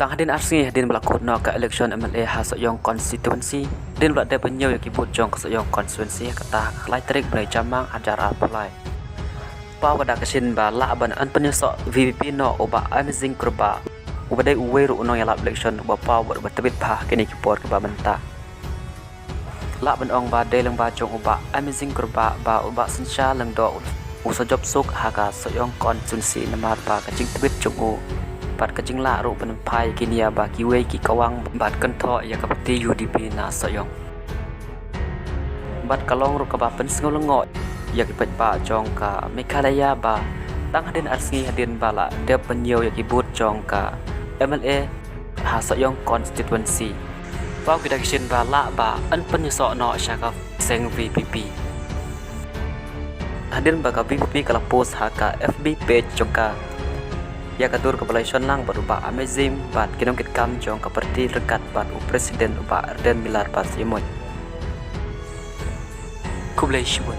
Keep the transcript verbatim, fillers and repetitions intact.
Tang hadien ar sngi hadien ba la kut noh ka election M L A ha Sohiong constituency, hadien ba la dep ban ñiew ïa ki vote jong ka Sohiong constituency, kata ka lai tarik bnai Jymmang hajar arphew lai. Paw ka dak ka shin ba lah ban yn pynïasoh V P P noh u Bah Amazing Kurbah, uba dei uwei ruh u nongïalap election uba paw bad uba tbit bha kine ki por kiba mynta. Lah ban ong ba dei lyngba jong u Bah Amazing Kurbah ba u Bah Synshar Lyngdoh u sa jop suk ha ka Sohiong constituency namar ba ka jingtbit jong u bad ka jinglah ruh ban phai ki nia ba kiwei ki kawang bad kynthoh ïa ka party U D P na Sohiong. Bad ka long ruh kaba pynsngew lyngngoh ïa ki paidbah jong ka Meghalaya ba tang hadien ar sngi hadien ba la dep ban ñiew ïa ki vote jong ka M L A ha Sohiong constituency, paw ki dak ki shin ba lah ba yn pynïasoh noh sha ka seng V P P. Hadien ba ka V P P ka la post ha ka F B page jong ka ïa ka dur kaba la ïashon lang bad u Bah Amazing bad ki nongkitkam jong ka party ryngkat bad u president u Bah Ardent Miller Basaiawmoit. Khublei shibun.